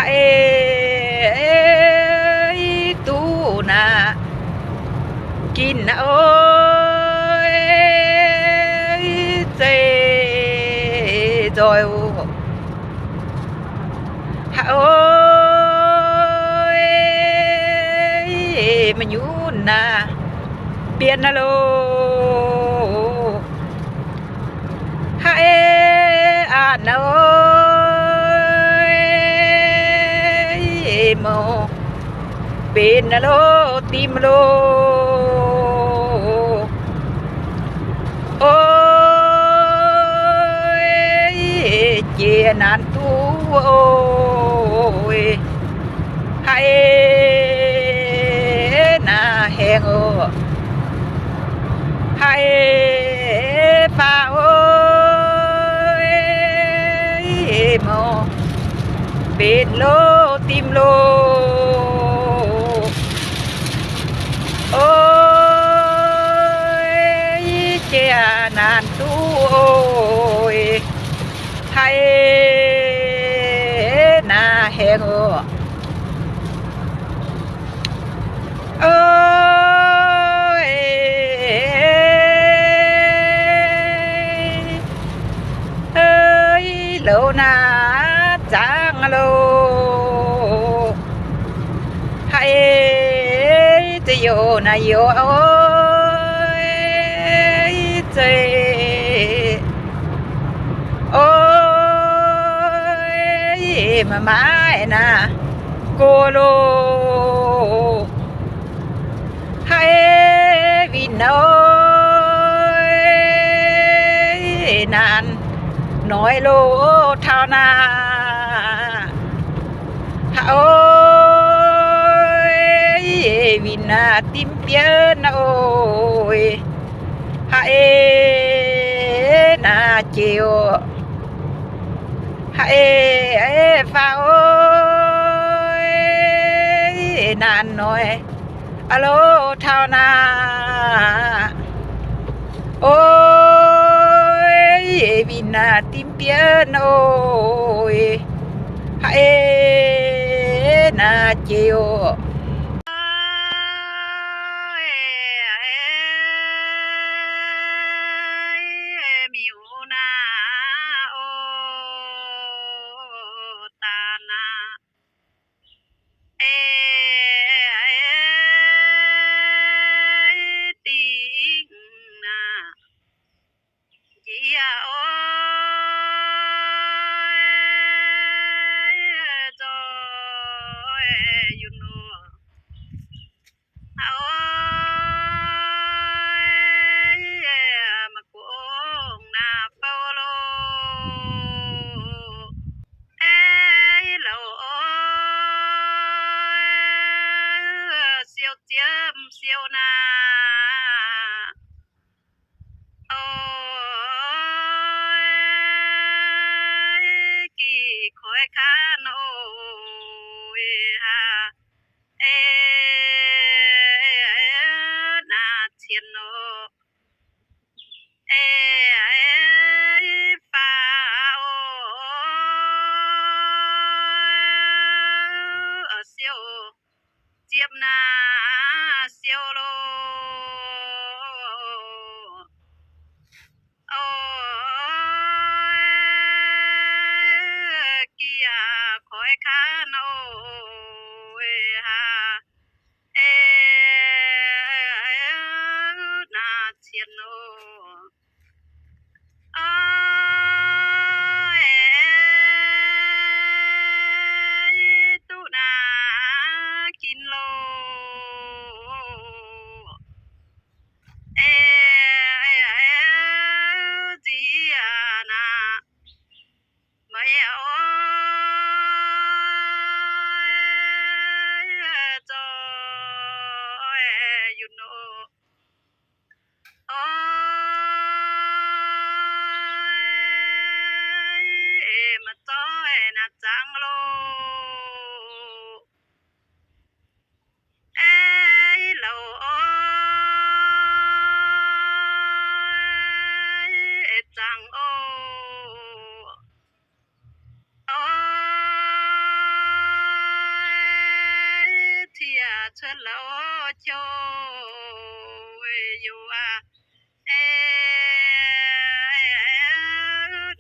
Ei, duqv naaic ginh naaic oc, zeiz nzoih oc. Haiz oc, meih nyunc naaic mbienx naaic loh. Haiz a'nz naaic oc, mouz benx naaic loh, dimv loh. Oc, jiex naanc duqv oc. Haiz naaic haengh oc. Haiz faaux oc, mouz benx loh, dimv loh. Oc, jiex naanc duqv oc. Haiz naaic haengh oc. Oc, louz naaic zaangv loh. Haiz zeiz youz naaic youz oc, zeiz oc, maiv maaih naaic go loh. Haiz winh oc, naanc noic loh taux naaic. Haiz oc, winh naaic dimv bienv oc. Haiz naaic jiex oc. Haiz faaux oc, naanc noic loh taux naaic. Oc, winh naaic dimv bienv oc. Haiz naaic jiex oc. Miuc naaic oc, daaih naaic, dingc naaic, njiec oc, zoih yunh oc. Oc, maiv gorngv naaic bou loh, ei, loh oc, siou ziepv siou naaic. Oc, gih koiv kaav oc, ih haa, ei, naaic cien oc. Ei, faaux oc, siou ziepv naaic siou loh. Oc, gih aac koiv kaav oc, ih haa, ei, naaic cien oc. Oc, ei, duqv naaic ginv loh. Ei, nziex naaic, meih oc, zoih yunh oc. Oc, maiv zoih naaic zaangv loh. Ei, loh oc, zaangv oc. Oc, daux qouv youh aac,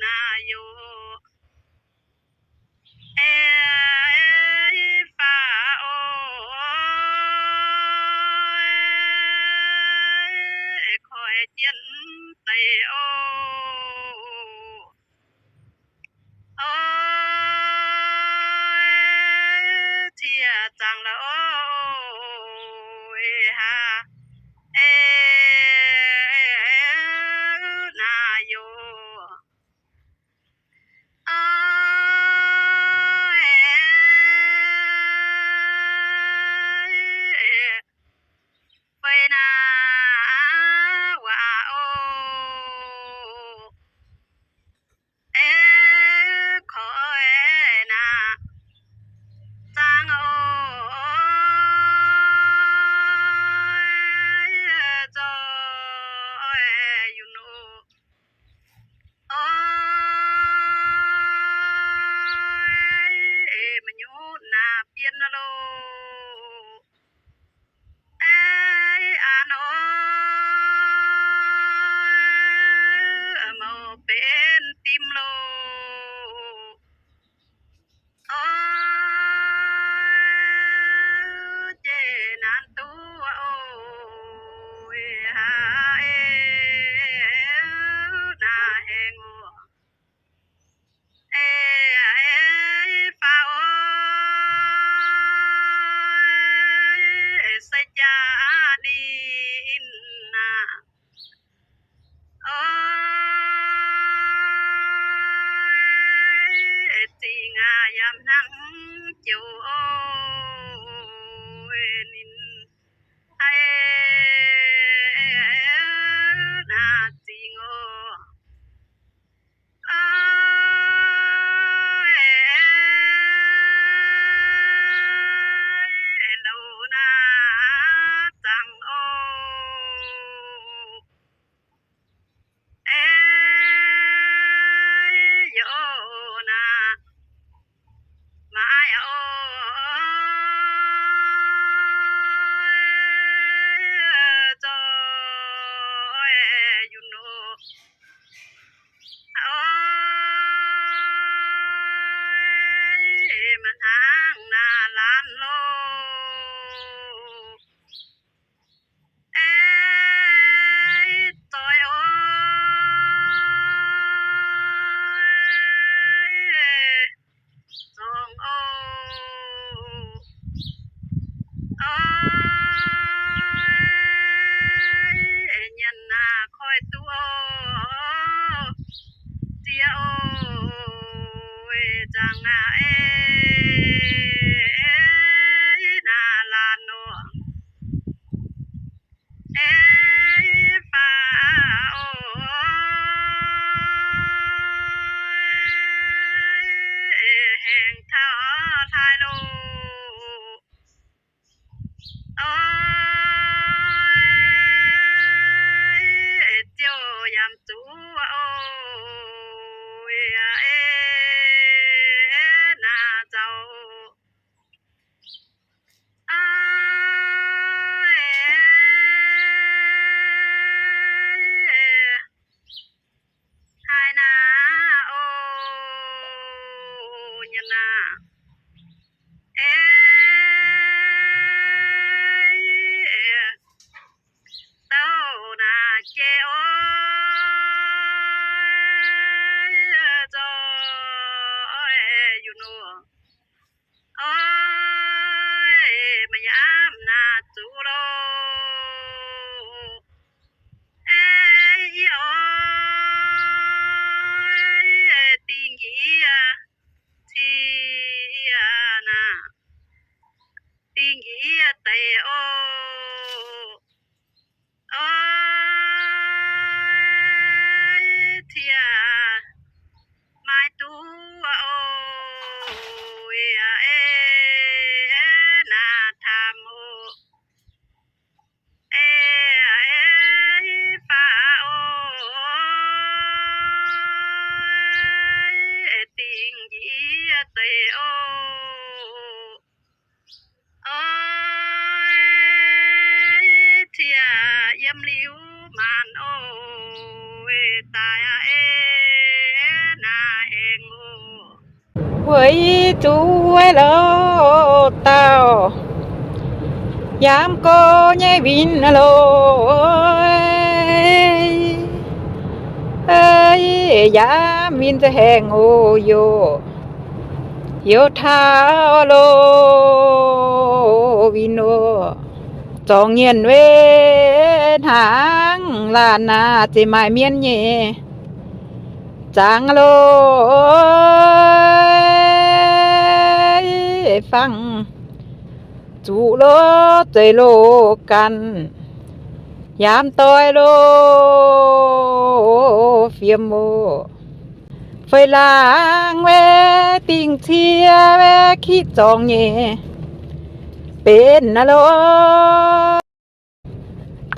naaic youh faaux oc, koiv jienv deix oc. Oc, tiex zaangc la'oc, haa, naaic youh, fei naaic waac oc, aeqv, koiv naaic zaangc oc, zoih yunh oc. Oc, maiv nyungc naaic bienh loh, aeqv, an oc, mouc benx dim loh. Oc, jiex naanc duqv oc, haa, naaic haengh oc, aeqv, faaux oc, se jaa ninh naaic oc, zingh aac yaac hnangv joux oc, ninh haih naaic zingh oc. Oc, loz naaic zaangc oc, aeqv, yaac naaic maaiz oc, zoih yunh oc. Oc, maiv hnangv naaic laanh loh, aeqv, zoih oc, zorngc oc. Oc, nyanc naaic koiv duqv oc, ziex oc, zaangc aac, aeqv, naaic laanh oc, aeqv, faaux oc, haengh taux hlaax loh. Oc, ziouc yaac zuqc oc, aeqv, naaic zaux, haaix naaic oc, nyanc naaic, aeqv, douc naaic jiex oc, zoih yunh oc. Oc, maaih yaamv naaic zuqc loh, aeqv, yie oc, dingh njiec yie, cih yie naaic, dingh njiec yie deix oc. Oc, tiex maaih duqv oc, yie aeqv, naaic taamh oc, aeqv, faaux oc, dingh njiec yie deix oc. Oc, Weic zuqc loz-dauh yaac mv gorx nyei win loh, yaac mv win nza'haengh oc yoc, youz taux loz win oc. Zorngc nyienh weic hnangv laanh naaic zeix maaih mienh nyei zangx loh, fangx zuqc loh, zeiz loh ganh, yaac mv doix loh fiem oc. Feix laangz weic dingh cie weic kiv zorngc nyei benx naaiv loh,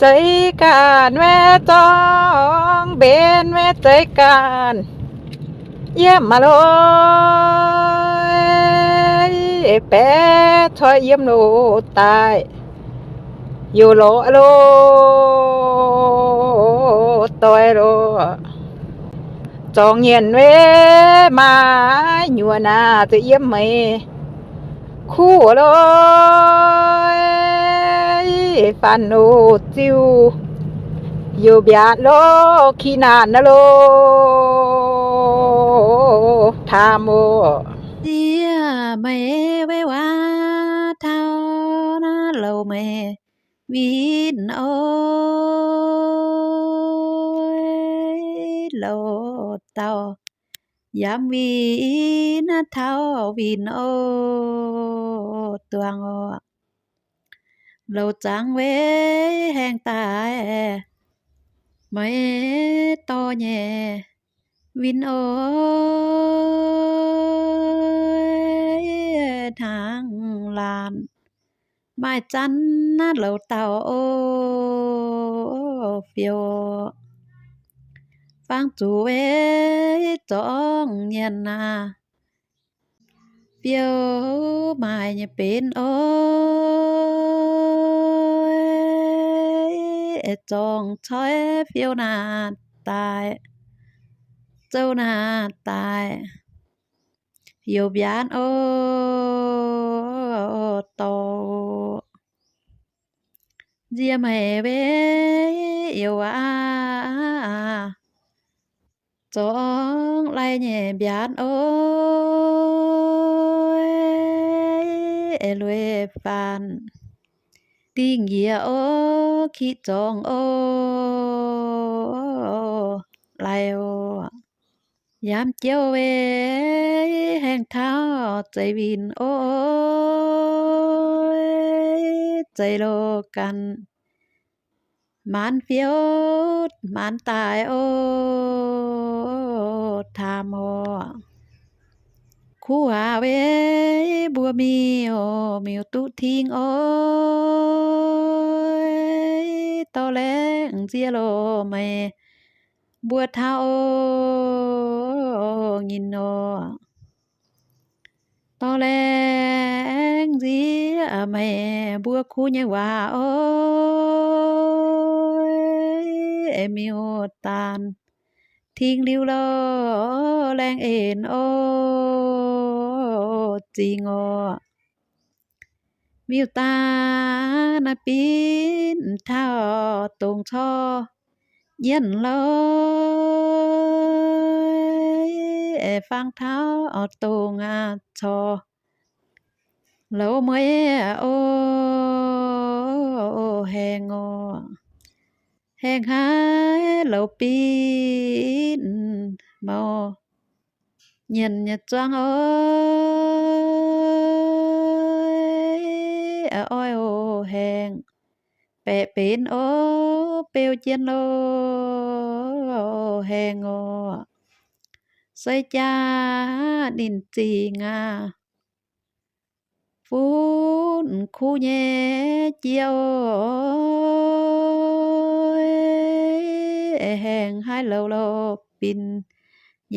zeix ganh weic zorngc mbenc weic zeix ganh yiem maah loh, baeqc coi yiem loh daaih, youz lorz loh, doix loh. Zorngc nyienh weic maaih nyuoqc naaic za'yiem meih kuv loh, faanh loh ziuh, youz mbiaatc loh, kiv naanc naaiv loh, taam oc. Ndiev meih weic waac taux naaiv loz meih win oc, loz-dauh yaac mv win naaiv taux win oc, duangh oc. Loz zaangc weic haengh daaih maiv dorh nyei win oc, hnangv laanh maaih zanc naaiv loz-dauh oc, fiou fangx zuqc weic zorngc nyienh aac, fiou maaih nyei benx oc, zorngc coi fiou naaic daaih, zouv naaic daaih, youz mbiaatc oc, dorh nziex meih weic youz waac zorngc lai nyei mbiaatc oc, lueic faanh dingh njiec oc, kiv zorngc oc, lai oc. Yaac mv jouh weic haengh taux zeix win oc, zeix loh ganh maanc fiouv maanc daaih oc, taam oc. Kuv waac weic mbuo miuc, miuc duqv ting oc, dorh laengz nziex loh meih mbuo taux oc, nyinh oc. Dorh laengz nziex meih mbuo kuv nyei waac oc, miuc daanh ting liuz loh, laengz en oc, zingh oc. Miuc daanh naaiv binc taux dongh cor nyienz loh, fangx taux dongh cor louz mueiz oc, haengh oc. Haengh haic louz binc mouc nyienz nyei zuangx oc, oix oc haengh, baeqc benx oc, beu jienv loh, haengh oc. Sei jaa ninh zingh aac, funv kuv nyei jiex oc, haengh haic louz loh binc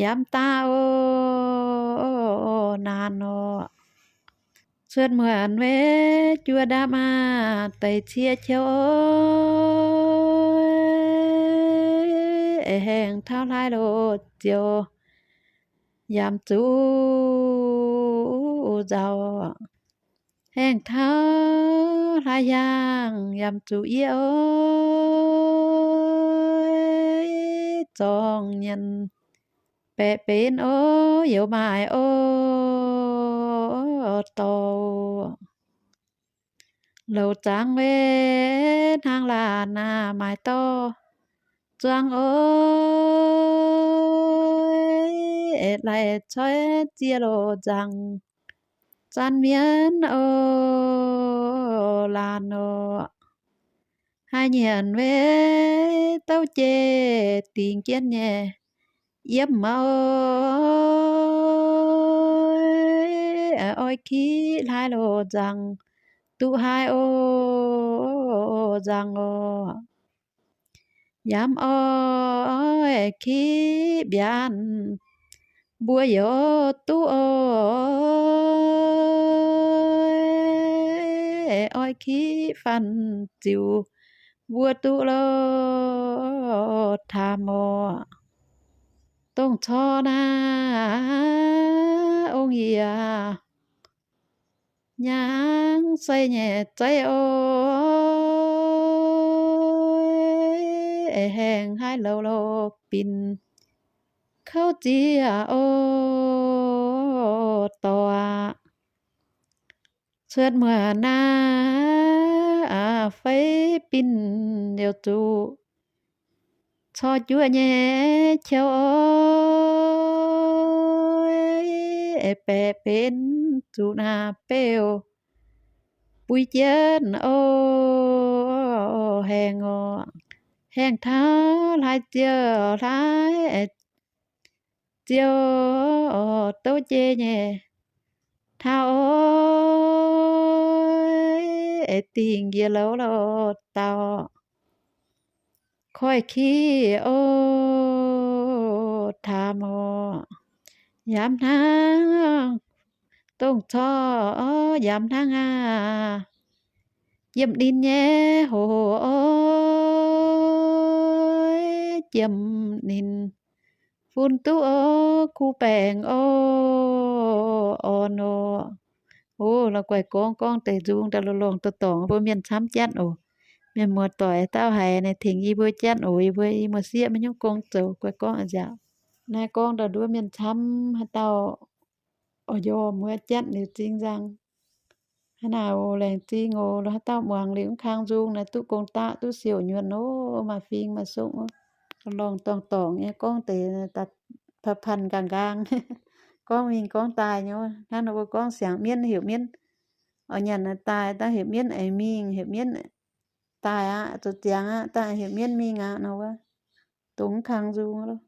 yaac mv daaih oc, naanc oc. Cuotv muonc weic juov ndapv aac, deix cie qiouv oc, haengh taux hlaax loh ziouc yaac mv zuqc o nzauh. Haengh taux hlaax hiaangx yaac zuqc yie oix zorngh nyanc, baeqc benx oix youz maaic oix dorh. Louc zaangc weic hnangv laanh aah, maaic dorh zuangx oix, laih coiv ziex loz nzangc, zanc mienv oix laanh oc. Haaix nyienc weic douv jeiv dingc jienv nyei yiem oix, oix kiv hlaax loz nzangc, duqv haaix oix nzangc oc. Yaac oix kiv mbiaanc mbuo yaac duqv oix, oix kiv faanh ziux mbuo duqv loh taam oc. Dongh corc naaiv ong-yie nyangx sai nyei zeiv oc, haengh haaix loz loh binc kouv ziex oc dorh. Cuotv muonc naaiv fei binc liouc zuqc corc juoqv nyei qouv oc, baeqc benx zuqc naaiv beuv buix jienv oc, haengh oc. Haengh taux hlaax ziouc, hlaax ziouc douv jeiv nyei taux oc, dingc njiec louz loh dauh koiv-kiv oc, taam oc. Yaac hnangv dongh corc, yaac hnangv aqv, jiem ninh nyei hoc oc, jiem ninh fun duqv oc, kuv baengc oc, orn oc. Oc, la'guaih gorngv gorngv deix nzung daaih lorngh dorngc mbuo mienh camv jatv oc. Mienh muoz-doic dauh haiz naaic tengx yie mbuo jatv oc. Yie mbuo, yie mbuo sieqv maiv nyungc gong zoux, guaih gorngv a'nziaauc. Naaiv gorngv daaih nduov mienh camv haaix dauh oix njormh wuov jatv liuz zingh nzangc. Hnangv naaic oc, laengz zingh oc. Haaix dauh muangx liuz mv kang nzung naaic duqv gong-daqv duqv siouc nyuonh oc, maaih fing maaih songv oc. Lorngh dorngc dorngc nyei gorngv deix daaih panh panh nqaang nqaang. Gorngv mingh gorngv daaih nyei, hnangv nor mbuo gorngv siangx mienv heuc mienv oix nyanc daaih, daaih heuc mienv aengx mingh, heuc mienv daaih aqv, zoux ziangx aqv, daaih heuc mienv mingh aqv nor wuov, dongh mv kang nzung loh.